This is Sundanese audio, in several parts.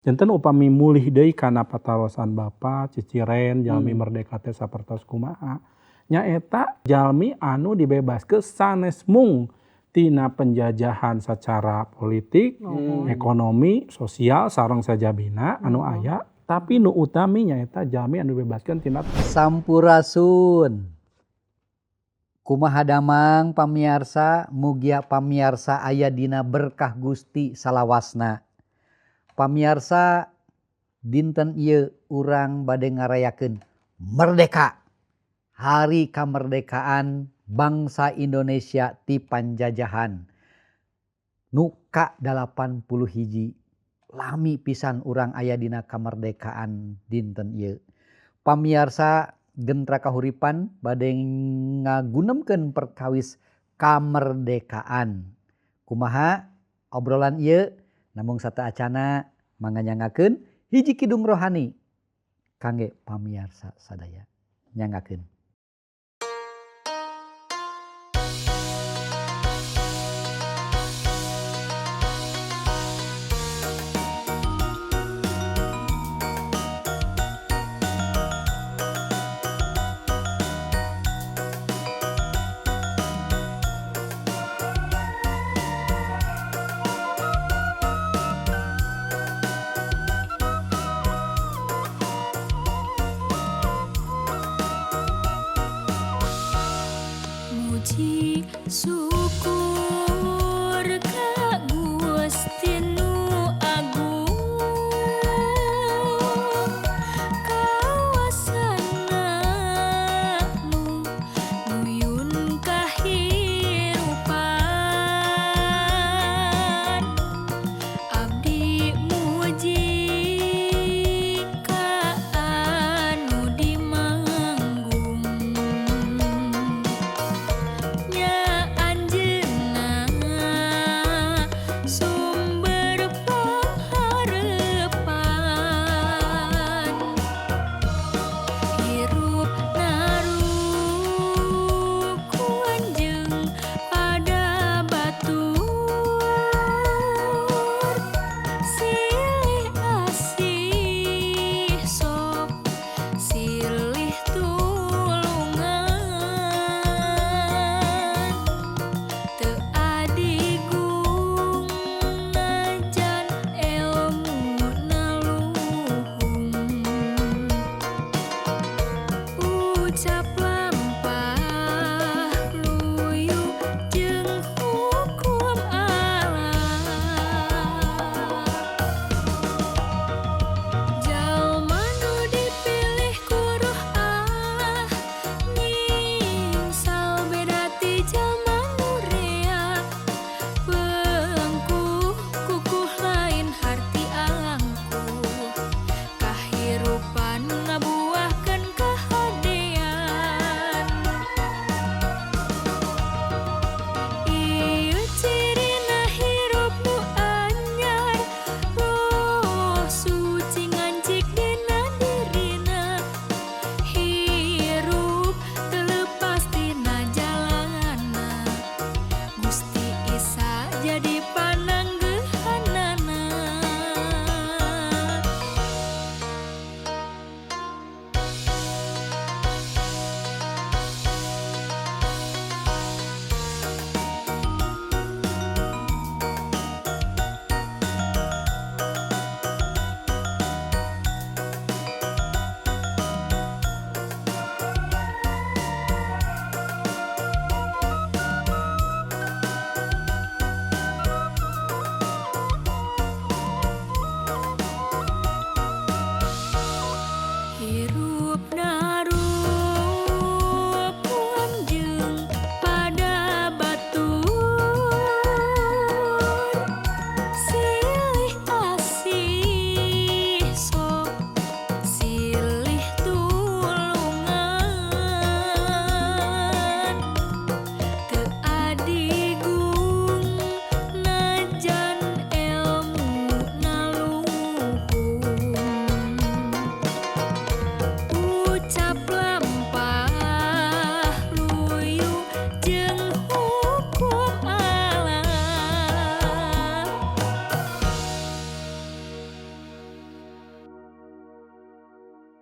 Janten upami mulih deui kana patarosan Bapa ciciren jalmi merdeka teh sapertos kumaha nyaeta jalmi anu dibebaskeun sanes mung tina penjajahan secara politik, ekonomi, sosial sareng sajabina anu aya tapi nu utami nyaeta jalmi anu dibebaskeun tina. Sampurasun. Kumaha damang pamiarsa, mugia pamiarsa aya dina berkah Gusti salawasna. Pamiarsa dinten ieu urang bade ngarayakeun merdeka. Hari kemerdekaan bangsa Indonesia ti panjajahan. Nu ka-81 lami pisan urang aya dina kemerdekaan dinten ieu. Pamiarsa Gentra Kahuripan bade ngagunemkeun perkawis kamerdekaan. Kumaha obrolan ieu namung sateuacana manganyangakeun hiji kidung rohani kangge pamiarsa sadaya. Nyangakeun. Muji syukur ka Gusti nu Agung, kawasana nu nuyun kahirupan. Abdi muji ka anu dimanggung, nya.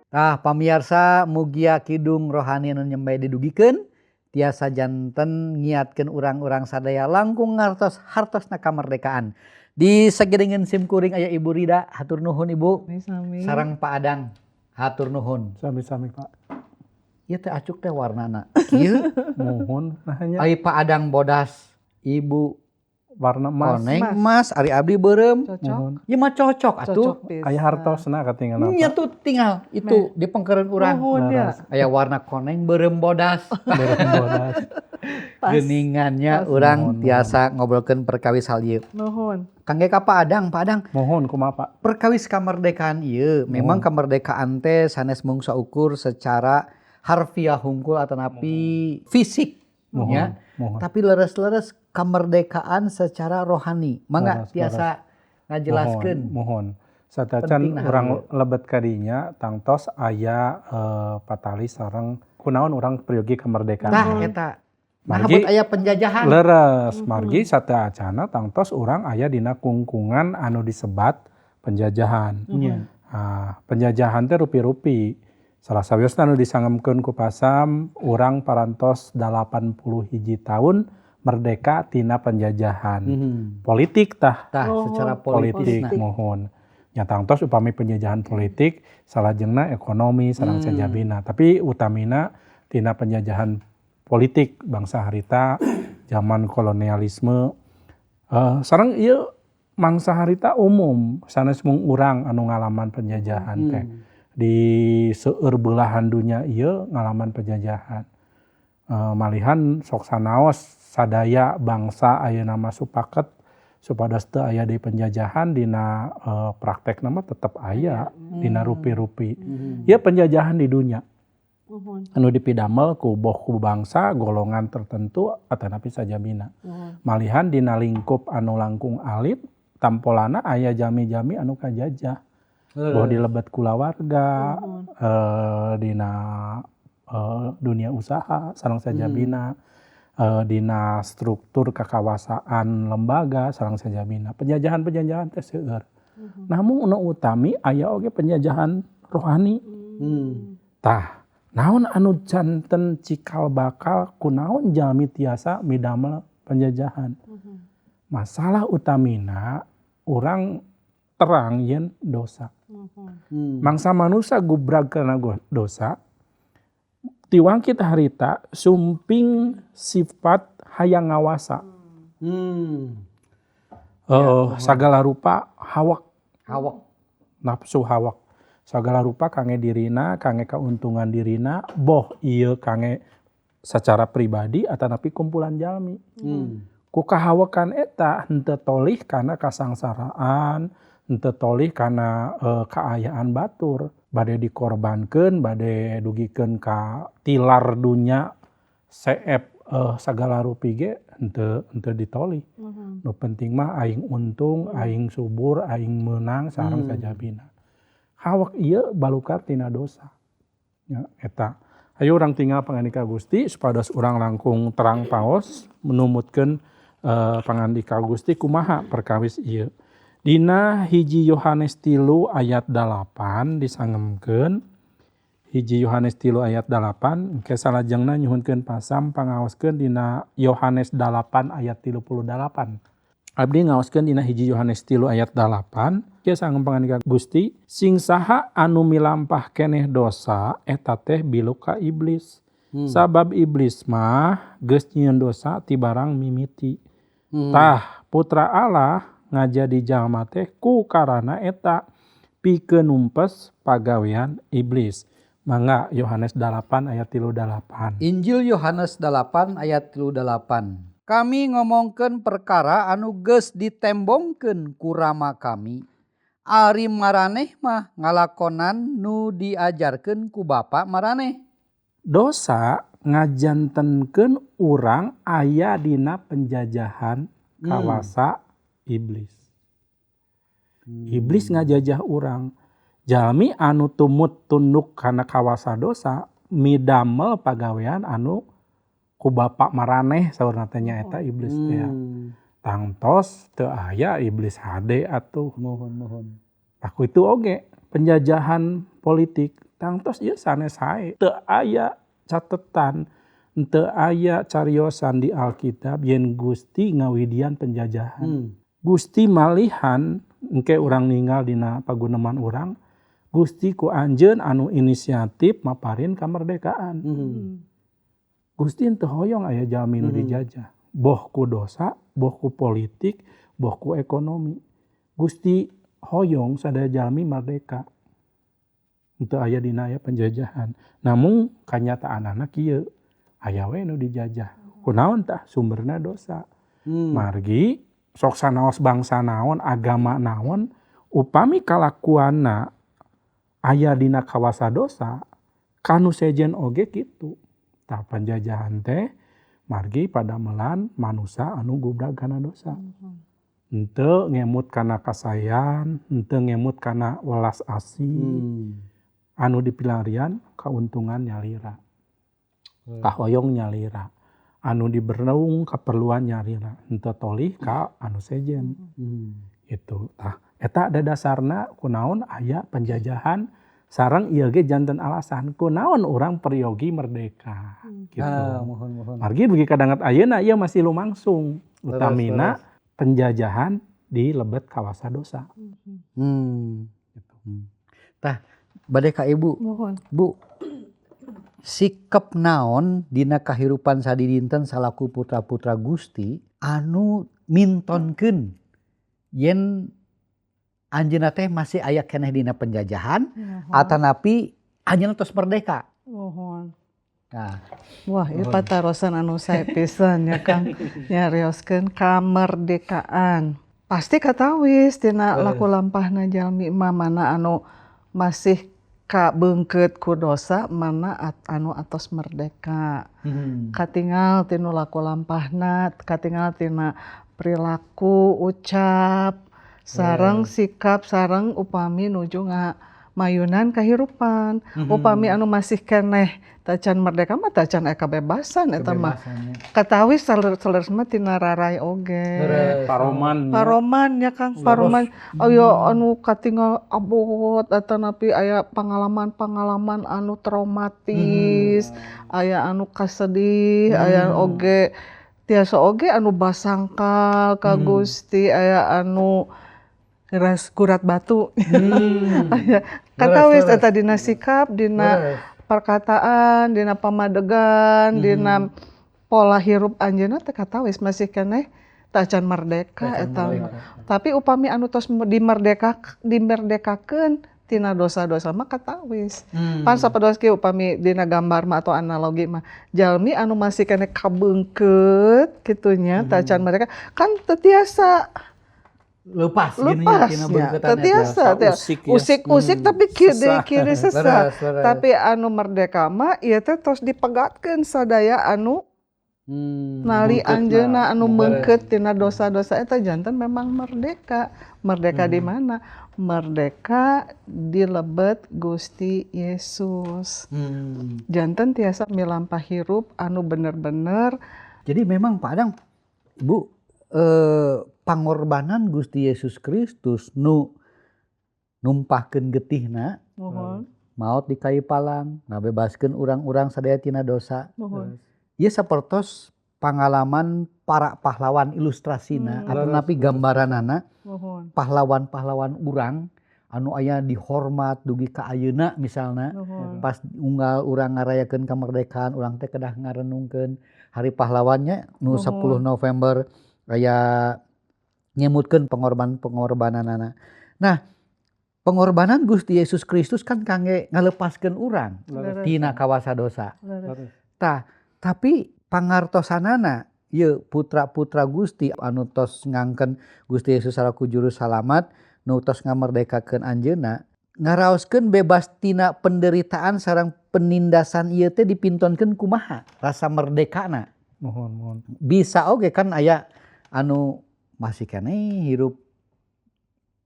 Tah pamiarsa, mugia kidung rohani anu nyembe didugikeun tiasa janten ngiatkeun urang-urang sadaya langkung ngartos hartosna kamerdekaan. Di sagedengeun sim kuring aya Ibu Rida, hatur nuhun Ibu. Sami. Sareng Pak Adang, hatur nuhun. Sami-sami, Pak. Ieu teh acuk teh warnana. Kieu. Muhun nah nya. Ari Pak Adang bodas, Ibu warna emas. Koneng emas, ari abdi beureum. Cocok. Muhun. Ieu mah cocok atuh. Cocok pisan. Aya hartosna katingal. Nya tuh tinggal itu di pengkeureun urang. Nuhun ya. Aya warna koneng beureum bodas. Beureum bodas. Pas. Geuningannya Pas. urang Nuhun, tiasa ngobrolkeun perkawis hal ieu. Nuhun. Kangge ka Pak Adang, Pak Adang. Muhun kumaha, Pak? Perkawis kemerdekaan ieu, memang kemerdekaan teh sanes mung saukur secara harfiah hungkul atanapi fisik Muhun. nya. Muhun. Tapi leres-leres kemerdekaan secara rohani. Mangga Leres, tiasa ngajelaskeun. Muhun. Satacan Pentingna urang hal ieu. lebet kadinya tangtos aya patali sareng kunaon urang peryogi kemerdekaan. Tah eta. Nah, Margi- aya penjajahan. Leres, margi sateuacana tangtos urang aya dina kungkungan anu disebat penjajahan. Nya. Ah, penjajahan teh rupi-rupi. Salah sawiosna anu disangemkeun ku pasam urang parantos 81 tahun merdeka tina penjajahan. Politik tah. Tah secara politis Politik muhun. Nya tangtos upami penjajahan politik salajengna ekonomi sareng sajabina, tapi utamina tina penjajahan politik bangsa harita zaman kolonialisme. Sareng ieu mangsa harita umum sanes mung urang anu ngalaman penjajahan teh. Di seueur belahan dunya ieu ngalaman penjajahan. Malihan sok sanaos sadaya bangsa ayeuna mah supaket supados teu aya di penjajahan dina praktekna mah tetep aya dina rupi-rupi. Ieu penjajahan di dunya. Anu dipidamel ku boh ku bangsa golongan tertentu atanapi sajabina. Malihan dina lingkup anu langkung alit tampolana aya jami-jami anu kajajah. Boh di lebet kulawarga, dina dunia usaha sareng sajabina, dina struktur kakawasaan lembaga sareng sajabina. Penjajahan-penjajahan teh seueur. Namun nu utami aya oge penjajahan rohani. Tah, naon anu janten cikal bakal kunaon jalmi tiasa midamel penjajahan. Masalah utamina urang terang yen dosa. Mangsa manusia gubrag karena dosa, tiwangkit harita sumping sifat hayang ngawasa. Sagala rupa hawak. Hawak. Nafsu hawak. Sagala rupa kange dirina, kange keuntungan dirina, boh ieu kange secara pribadi atanapi kumpulan jalmi. Ku kahawakan eta henteu tolih kana kasangsaraan, henteu tolih kana kaayaan batur, bade dikorbankeun, bade dugikeun ka tilar dunya seep sagala rupi ge henteu ditolih. Nu penting mah aing untung, aing subur, aing meunang sareng sajabina. Hawak ieu balukar tina dosa. Ya, eta. Ayo urang tinggal pangandika Gusti supados urang langkung terang paos menumutkeun pangandika Gusti kumaha perkawis ieu. Dina 1 Yohanes 3 ayat 8 disangemkeun. 1 Yohanes 3 ayat 8 engke salajengna nyuhunkeun pasam pangaoskeun dina Yohanes 8 ayat 38. Abdi ngaoskeun dina 1 Yohanes 3 ayat 8 kieu sangem pangandika Gusti, sing saha anu milampah keneh dosa eta teh biluk ka iblis. Sabab iblis mah geus nyieun dosa ti barang mimiti. Tah putra Allah ngajadi jalma teh ku karana eta pikeun numpes pagawean iblis. Mangga Yohanes 8 ayat 38. Injil Yohanes 8 ayat 38. Kami ngomongkeun perkara anu geus ditembongkeun ku rama kami. Ari maraneh mah ngalakonan nu diajarkeun ku bapa maraneh. Dosa ngajantenkeun urang aya dina penjajahan kawasa iblis. Iblis ngajajah urang. Jalmi anu tumut tunduk kana kawasa dosa midamel pagawean anu ku bapak maraneh saurna teh nyaeta iblis teh. Tangtos teu aya iblis hade atuh. Mohon. Aku itu oge penjajahan politik. Tangtos ieu sanes sae, teu aya catetan, teu aya cariosan di Alkitab yen Gusti ngawidian penjajahan. Gusti malihan engke urang ninggal dina paguneman urang, Gusti ku anjeun anu inisiatif maparin kamerdekaan. Gusti henteu hoyong aya jalmi nu dijajah, boh ku dosa, boh ku politik, boh ku ekonomi. Gusti hoyong sadaya jalmi merdeka. Henteu aya dina aya penjajahan. Namun kanyataanana kieu, aya we nu dijajah. Kunaon tah? Sumberna dosa. Margi sok sanaos bangsa naon, agama naon, upami kalakuanna aya dina kawasa dosa, kanu sejen oge kitu. Tah penjajahan teh margi padamelan manusa anu gubrag kana dosa. Henteu ngemut kana kasayan, henteu ngemut kana welas asih. Anu dipilarian kauntungan nyalira. Kahoyong nyalira. Anu diberung kaperluan nyalira, henteu tolih ka anu sejen. Itu tah eta dadasarna kunaon aya penjajahan sareng ieu ge janten alasan kunaon urang peryogi merdeka gitu. Muhun, muhun. Margi dugi ka danget ayeuna ieu masih lumangsung, utamina penjajahan di lebet kawasa dosa. Gitu. Tah bade ka Ibu. Muhun. Bu, sikap naon dina kahirupan sadidinten salaku putra-putra Gusti anu mintonkeun yen anjeunna teh masih aya keneh dina penjajahan atanapi anjeunna tos merdeka? Muhun. Nah. Wah, ieu patarosan anu sae pisan ya Kang, nyarioskeun kamerdekaan. Pasti katawis tina laku lampahna jalmi mah mana anu masih kabeungkeut ku dosa, mana anu atos merdeka. Katingal tinu laku lampahna, katingal tina perilaku, ucap, sareng sikap, sareng upami nuju ngamayunan kahirupan. Upami anu masih keneh tacan merdeka mah tacan aya kabebasan eta mah. Katawis saleresna mah tina rarai oge. Paroman. Paroman ya Kang, paroman. Aya anu katingal abot atanapi aya pengalaman-pengalaman anu traumatis, aya anu kasedih, aya oge tiasa oge anu basangkal ka Gusti, aya anu ras kurat batu. Aya katawis eta dina sikap, dina perkataan, dina pamadegan, dina pola hirup anjeunna teh katawis masih keneh tacan merdeka eta mah. Tapi upami anu tos dimerdekakeun tina dosa-dosa mah katawis. Pan sapados kieu upami dina gambar mah atau analogi mah jalmi anu masih keneh kabeungkeut kitu nya tacan merdeka kan teu tiasa lepas lepasnya, tetiasa, usik-usik tapi kiri sesah. Tapi anu merdeka mah ieu teh tos dipegatkeun sadaya anu nali anjeunna anu meungkeut tina dosa-dosa eta janten memang merdeka. Merdeka di mana? Merdeka di lebet Gusti Yesus. Janten tiasa milampah hirup anu bener-bener. Jadi memang Pak Adang, Bu, pangorbanan Gusti Yesus Kristus nu numpahkeun getihna, maot di kayu palang, ngabebaskeun urang-urang sadaya tina dosa. Ieu sapertos pangalaman para pahlawan ilustrasina atanapi gambaranana pahlawan-pahlawan urang anu aya dihormat dugi ka ayeuna misalna pas unggal urang ngarayakeun kemerdekaan urang teh kedah ngarenungkeun hari pahlawannya nu 10 November aya nyemutkeun pengorban-pengorbananana. Nah, pengorbanan Gusti Yesus Kristus kan kangge ngalepaskeun urang tina kawasa dosa. Tah, tapi pangartosanana ieu putra-putra Gusti anu tos ngangken Gusti Yesus salaku juru salamat nu tos ngamerdekakeun anjeunna, ngaraoskeun bebas tina penderitaan sareng penindasan ieu teh dipintonkeun kumaha rasa merdekana. Mohon, mohon. Bisa oge kan aya anu masih keneh hirup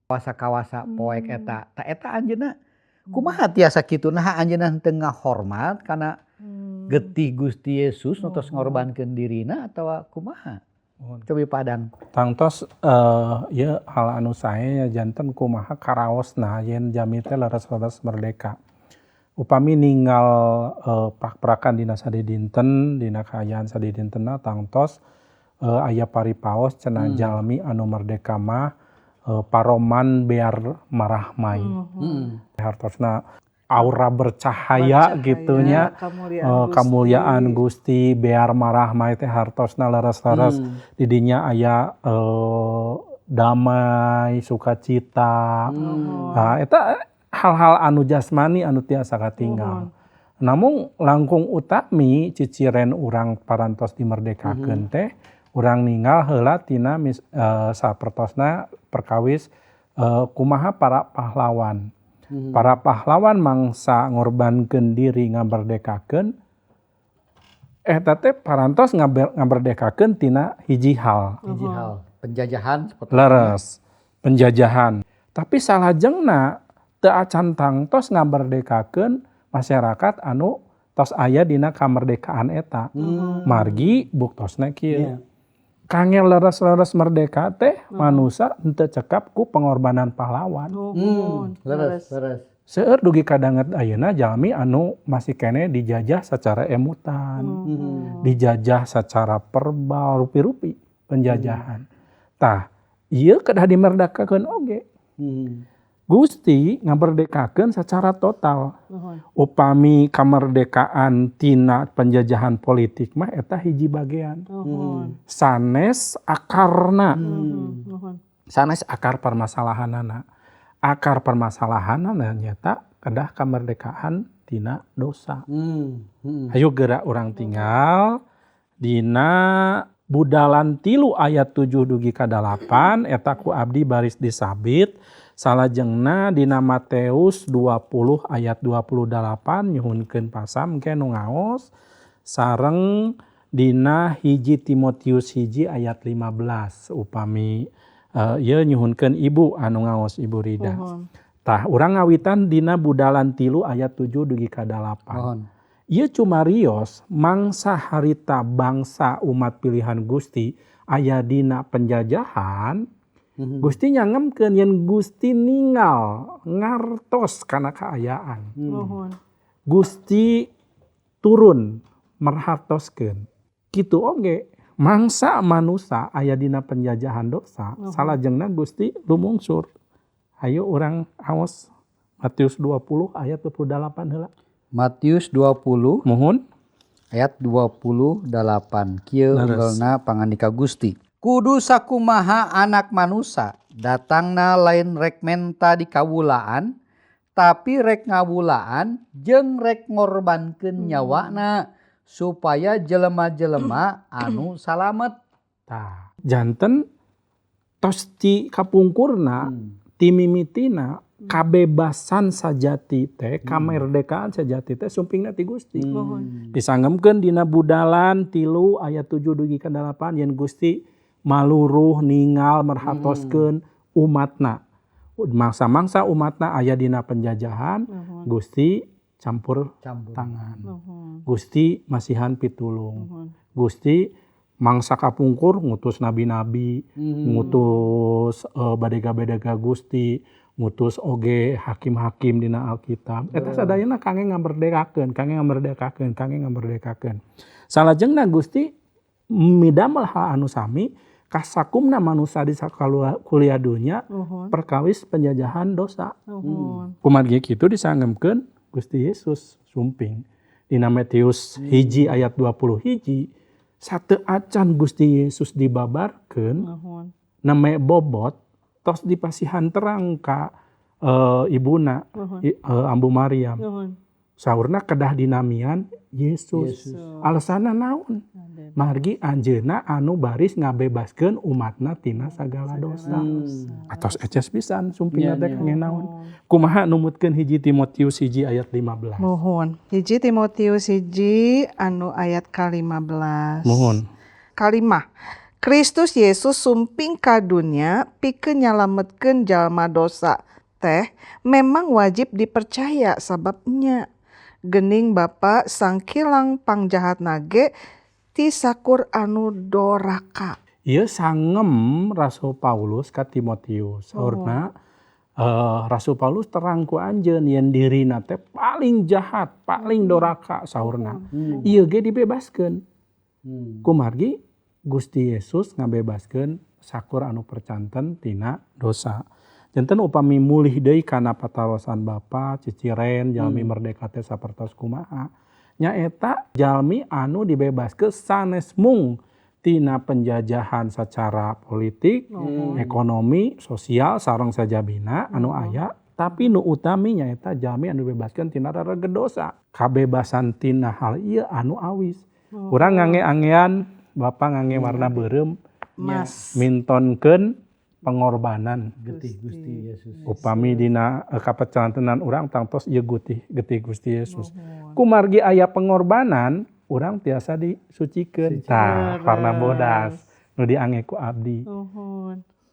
kawasa-kawasa poek eta. Ta eta anjeunna kumaha tiasa kitu naha anjeunna teu ngahormat kana getih Gusti Yesus nu tos ngorbankeun dirina atawa kumaha? Cobi Padang. Tangtos ieu hal anu sae janten kumaha karaosna yen jami teh leres-leres merdeka. Upami ninggal prak-prakan dina sadidinten, dina kaayaan sadidintenna tangtos aya paripaos cenah jalmi anu merdeka mah paroman bear marahmai. Hartosna aura bercahaya, gitunya, kamuliaan Gusti bear marahmai teh hartosna leres-leres didinya aya damai, sukacita. Nah, eta hal-hal anu jasmani anu tiasa katinggal. Namun langkung utami ciciren urang parantos dimerdekakeun teh urang ninggal heula tina sapertosna perkawis kumaha para pahlawan. Para pahlawan mangsa ngorbankeun diri ngamerdekakeun eta teh parantos ngamerdekakeun tina hiji hal. Hiji hal, penjajahan seperti leres, penjajahan. Tapi salajengna teu acan tangtos ngamerdekakeun masyarakat anu tos aya dina kamerdekaan eta. Margi buktosna kieu. Kangge leres-leres merdeka teh manusa henteu cekap ku pengorbanan pahlawan. Leres, leres. Seueur dugi kadanget ayeuna jalmi anu masih keneh dijajah secara emutan, dijajah secara verbal, rupi-rupi penjajahan. Tah, ieu kedah dimerdekakeun oge. Gusti ngamerdekakeun secara total. Upami kamerdekaan tina penjajahan politik mah eta hiji bagian. Sanes akarna. Sanes akar permasalahanana. Akar permasalahanana nyata kedah kamerdekaan tina dosa. Hayu geura urang tinggal dina Budalan 3 ayat 7 dugi ka 8 eta ku abdi baris disabit. Salajengna dina Matius 20 ayat 28 nyuhunkeun pasam ke nu ngaos sareng dina 1 Timotius 1 ayat 15 upami ieu nyuhunkeun ibu anu ngaos Ibu Rida. Tah urang ngawitan dina Budalan 3 ayat 7 dugi ka 8. Ieu cumarios mangsa harita bangsa umat pilihan Gusti aya dina penjajahan. Gusti nyangemkeun yen Gusti ningal ngartos kana kaayaan. Gusti turun merhatoskeun. Kitu oge mangsa manusa aya dina penjajahan dosa, salajengna Gusti lumungsur. Hayu urang aos Matius 20 ayat 28 heula. Matius 20 muhun ayat 28 kieu unggelna pangandika Gusti. Kudu sakumaha anak manusa datangna lain rek menta di kawulaan tapi rek ngawulaan jeung rek ngorbankeun nyawana supaya jelema-jelema anu salamet. Tah, janten tos ti kapungkurna ti mimitina kabebasan sajati teh, kamerdekaan sejati teh sumpingna ti Gusti. Disangemkeun dina Budalan 3 ayat 7 dugi ka 8 yen Gusti maluruh ningal merhatoskeun umatna. Mangsa-mangsa umatna aya dina penjajahan, Gusti campur tangan. Gusti masihan pitulung. Gusti mangsa kapungkur ngutus nabi-nabi, ngutus badega-badega Gusti, ngutus oge hakim-hakim dina Alkitab. Eta sadayana kangge ngamerdekakeun, kangge ngamerdekakeun, kangge ngamerdekakeun. Salajengna Gusti midamel hal anu sami kasakumna manusia di kuliah dunya perkawis penjajahan dosa. Kumargi kitu disangemkeun Gusti Yesus sumping. Dina Matius 1 ayat 21 sateu acan Gusti Yesus dibabarkeun neme bobot tos dipasihan terang ka ibuna Ambu Maryam. Saurna kedah dinamian Yesus. Alasanna naon? Margi anjeunna anu baris ngabebaskeun umatna tina sagala dosa. Atos eces pisan sumpingna teh kangge naon? Kumaha numutkeun 1 Timotius 1 ayat 15. Muhun. 1 Timotius 1 anu ayat ka-15. Muhun. Kalimah. Kristus Yesus sumping ka dunya pikeun nyalametkeun jalma dosa teh memang wajib dipercaya sababnya. Gening Bapa sangkilang pangjahat nage ti sakur anu doraka. Ieu sangem Rasul Paulus ka Timotius. Saurna Rasul Paulus terang ku anjeun yen dirina teh paling jahat, paling doraka saurna. Ieu ge dibebaskeun. Kumargi Gusti Yesus ngabebaskeun sakur anu percanten tina dosa. Janten upami mulih deui kana patarosan Bapa ciciren jalmi merdeka teh sapertos kumaha, nyaeta jalmi anu dibebaskeun sanes mung tina penjajahan secara politik, ekonomi, sosial sareng sajabina anu aya, tapi nu utami nyaeta jalmi anu dibebaskeun tina rereged dosa. Kabebasan tina hal ieu anu awis. Urang ngange-angean, Bapa ngange warna beureum, Mas. Mintonkeun pengorbanan getih Gusti Yesus. Upami dina kapecantenan urang tangtos ieu getih Gusti Yesus. Kumargi aya pengorbanan, urang tiasa disucikeun. Tah, warna bodas nu diange ku abdi.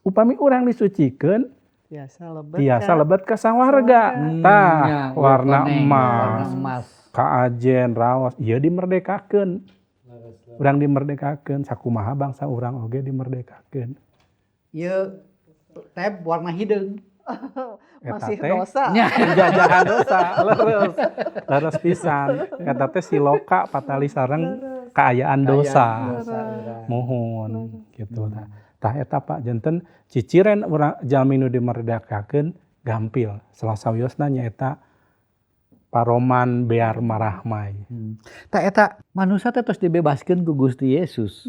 Upami urang disucikeun, tiasa lebet ka sawarga. Tah, warna emas. Kaajen raos ieu dimerdekakeun. Urang dimerdekakeun, sakumaha bangsa urang oge dimerdekakeun. Ieu tab warna hideung. Masih dosa. Penjajahan dosa, leres. Leres pisan. Eta teh siloka patali sareng kaayaan dosa. Muhun gitu tah. Tah eta Pak janten ciciren urang jalmi nu dimerdekakeun gampil. Salah sawiosna nyaeta paroman bear marahmai. Tah eta manusia teh tos dibebaskeun ku Gusti Yesus.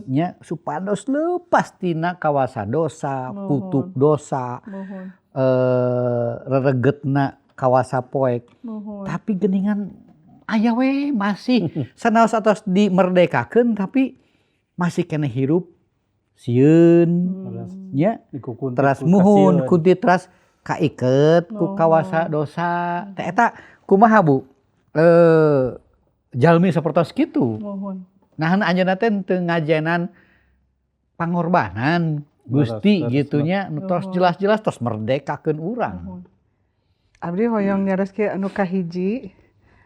Nya supados leupas tina kawasa dosa, kutuk dosa, reregetna kawasa poek. Tapi geningan aya we masih sanaos atos dimerdekakeun tapi masih keneh hirup sieun nya teras muhun kunti teras kaiket ku kawasa dosa. Tah eta kumaha Bu? Jalmi sapertos kitu. Nah anjeunna teh teu ngajenan pangorbanan Gusti gitunya tos jelas-jelas tos merdekakeun urang. Abdi hoyong nyaros kieu anu kahiji.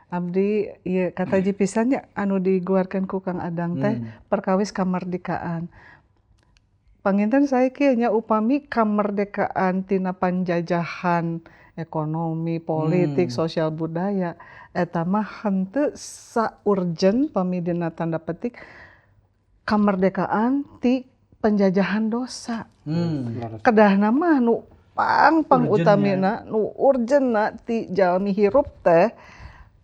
Abdi ieu kataji pisan nya anu diguarkeun ku Kang Adang teh perkawis kamerdekaan. Panginten saya kieu nya upami kamerdekaan tina panjajahan ekonomi, politik, sosial budaya eta mah henteu saurgen pami dina tanda petik kamerdekaan ti penjajahan dosa. Kedahna mah nu pang utamina nu urgenna ti jalmi hirup teh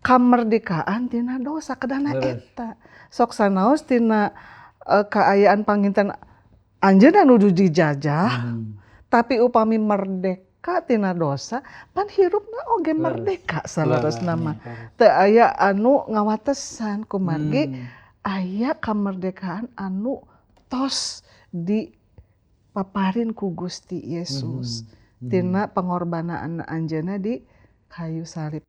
kamerdekaan tina dosa kedahna eta. Sok sanaos tina kaayaan panginten anjeunna nu dijajah tapi upami merdeka tina dosa pan hirupna oge merdeka saleresna mah. Teu aya anu ngawatesan kumargi aya kamerdekaan anu tos dipaparin ku Gusti Yesus tina pengorbanan anjeunna di kayu salib.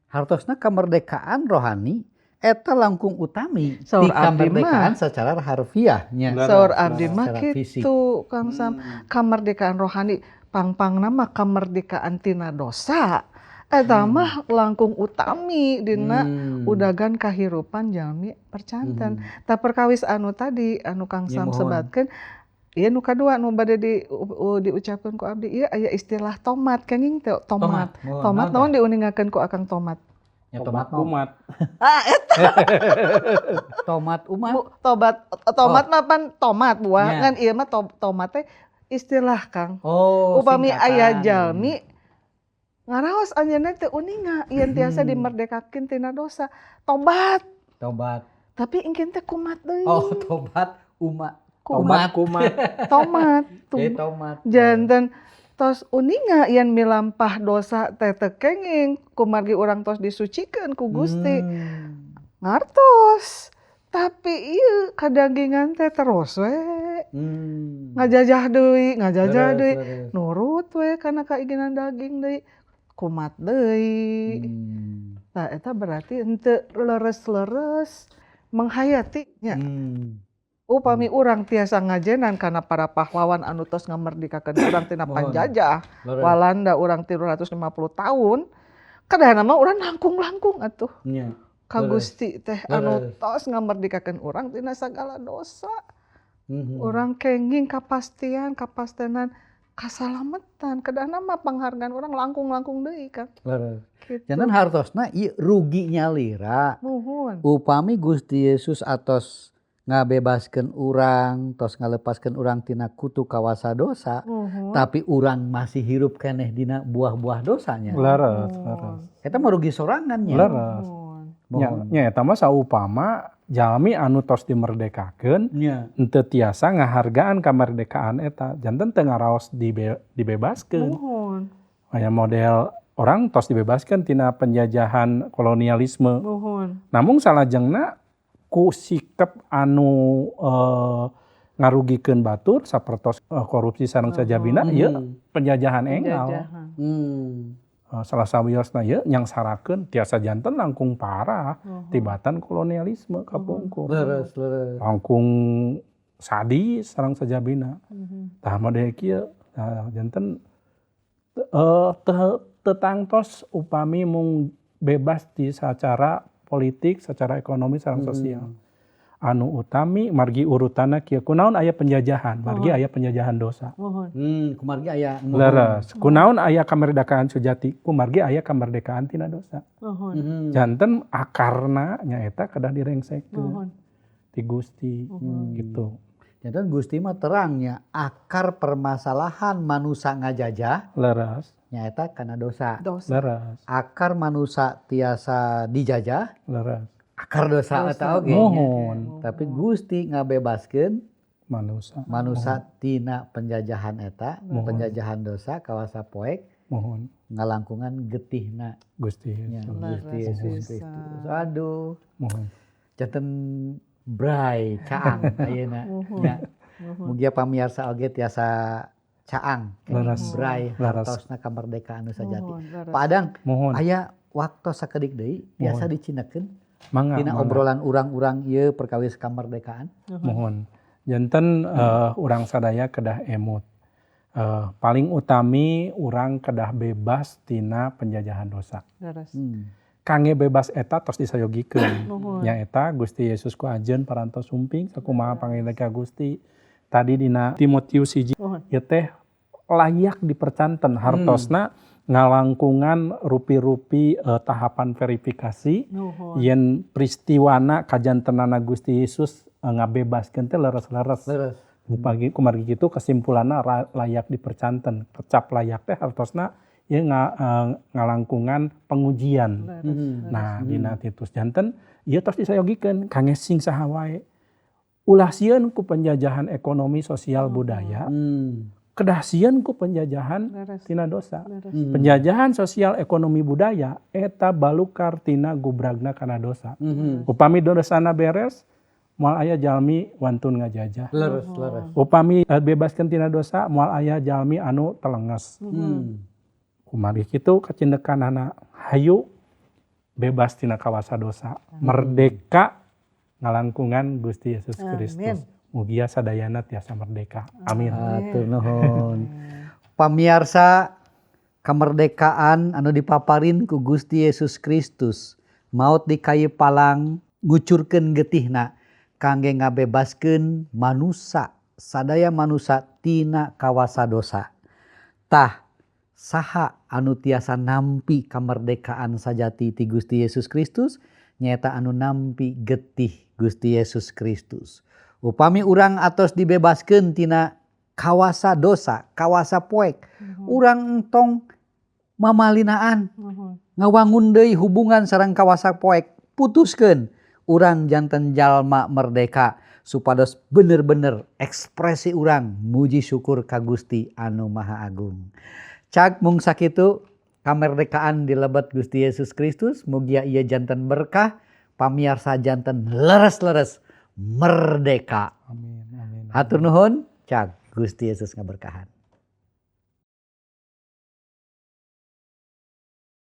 Hartosna kemerdekaan rohani eta langkung utami di kemerdekaan secara harfiahnya. Saur abdi mah kitu Kang Sam, kemerdekaan rohani pangpangna mah kemerdekaan tina dosa. Eta mah langkung utami dina udagan kahirupan jalmi percanten. Tah perkawis anu tadi anu Kang Sam sebatkeun ieu nu kadua nu bade diucapkeun ku abdi ieu aya istilah tomat kenging teh tomat. Tomat naon diuningakeun ku Akang tomat? Ya, tomat umat. Ah eta. Tomat umat. Tobat tomat mah pan tomat buah kan ieu mah tomat teh istilah Kang. Oh, upami aya jalmi ngaraos anjeunna teu uninga yen tiasa dimerdekakeun tina dosa. Tobat. Tobat. Tapi engkeun teh kumat deui. Oh, tobat umat. Tomat kumat. Tomat. Tomat. Janten tos uninga yen milampah dosa teh teu kenging kumargi urang tos disucikeun ku Gusti. Ngartos. Tapi ieu kadagingan teh terus we. Ngajajah deui, ngajajah deui. Nurut we kana keinginan daging deui. Kumat deui. Tah eta berarti henteu leres-leres menghayati nya. Upami urang tiasa ngajenan kana para pahlawan anu tos ngamerdekakeun urang tina panjajah Walanda urang 350 tahun kedahna mah urang langkung-langkung atuh. Ka Gusti teh anu tos ngamerdekakeun urang tina sagala dosa. Urang kenging kapastian kapastenan Kasalametan kedahna mah panghargaan urang langkung-langkung deui kan. Leres. Gitu. Janten hartosna ieu rugi nyalira. Muhun. Upami Gusti Yesus atos ngabebaskeun urang, tos ngalepaskeun urang tina kutu kawasa dosa, Muhun. tapi urang masih hirup keneh dina buah-buah dosanya. Leres, leres. Eta mah rugi sorangan nya. Leres. Muhun. Nya, nya eta mah saupama jalmi anu tos dimerdekakeun Nya. henteu tiasa ngahargaan kamerdekaan eta, janten teu ngaraos dibebaskeun. Muhun. Aya model orang tos dibebaskeun tina penjajahan kolonialisme. Muhun. Namun salajengna ku sikap anu ngarugikeun batur sapertos korupsi sareng sajabina ieu penjajahan enggal. Penjajahan. Salah sawiosna ieu nyangsarakeun tiasa janten langkung parah tibatan kolonialisme kapungkur. Leres, leres. Langkung sadis sareng sajabina. Tah model kieu tah janten tetangtos upami mung bebas di secara politik, secara ekonomi, sareng sosial. Anu utami margi urutanna kieu kunaon aya penjajahan, margi aya penjajahan dosa. Muhun. Kumargi aya Leres, kunaon aya kamerdekaan sejati, kumargi aya kamerdekaan tina dosa. Muhun. Janten akarna nyaeta kedah direngsekeun Muhun. ti Gusti gitu. Janten Gusti mah terangnya akar permasalahan manusia ngajajah Leres, nyaeta kana dosa. Dosa. leres, Akar manusia tiasa dijajah, leres. akar dosa eta oge nya. Muhun Tapi Gusti ngabebaskeun manusia, manusia tina penjajahan eta, penjajahan dosa kawasa poek muhun ngalangkungan getihna Gusti nya Yesus. Gusti Yesus Leres Kristus. Aduh, Muhun. janten bray caang ayeuna. Nya. Mugia pamiarsa oge tiasa caang Leres. bray Leres. hartosna kamerdekaan nu sajati. Muhun, leres. Pak Adang, Muhun. aya waktu sakedik deui tiasa dicinakeun Mangga, tina mangga. obrolan urang-urang ieu perkawis kamerdekaan. Muhun. Janten urang sadaya kedah emut. Paling utami urang kedah bebas tina penjajahan dosa. Leres. Kangge bebas eta tos disayogikeun. Muhun. Nyaeta Gusti Yesus ku ajeun parantos sumping sakumaha panginten ka Gusti. Tadi dina Timotius 1 Muhun. ieu teh layak dipercanten hartosna ngalangkungan rupi-rupi tahapan verifikasi Muhun. yen peristiwana kajantenana Gusti Yesus ngabebaskeun teh leres-leres. Leres. Kumargi kumargi kitu kesimpulanna layak dipercanten. Kecap layak teh hartosna ieu ngalangkungan pengujian. Leres. Nah, dina Titus janten ieu tos disayogikeun kangge sing saha wae. Ulah sieun ku penjajahan ekonomi sosial budaya, kedah sieun ku penjajahan Leres. tina dosa. Leres. Penjajahan sosial ekonomi budaya eta balukar tina gubragna kana dosa. Upami dosana beres, moal aya jalmi wantun ngajajah. Leres, leres. Upami bebaskeun tina dosa, moal aya jalmi anu telenges. Kumargi kitu kacindekanana hayu bebas tina kawasa dosa, merdeka ngalangkungan Gusti Yesus Kristus. Mugia sadayana tiasa merdeka. Amin. Hatur nuhun. Pamiarsa kemerdekaan anu dipaparin ku Gusti Yesus Kristus maut di kayu palang ngucurkeun getihna kangge ngabebaskeun manusa sadaya manusa tina kawasa dosa. Tah saha anu tiasa nampi kemerdekaan sajati ti Gusti Yesus Kristus nyaeta anu nampi getih Gusti Yesus Kristus. Upami urang atos dibebaskeun tina kawasa dosa, kawasa poek, urang entong mamalinaan, ngawangun deui hubungan sareng kawasa poek, putuskeun urang janten jalma merdeka supados bener-bener ekspresi urang muji syukur ka Gusti anu Maha Agung. Cag mung sakitu kamerdekaan dilebet Gusti Yesus Kristus, mugia ieu janten berkah, pamiarsa janten leres-leres merdeka. Amin. Amin. Hatur nuhun, cag Gusti Yesus ngaberkahan.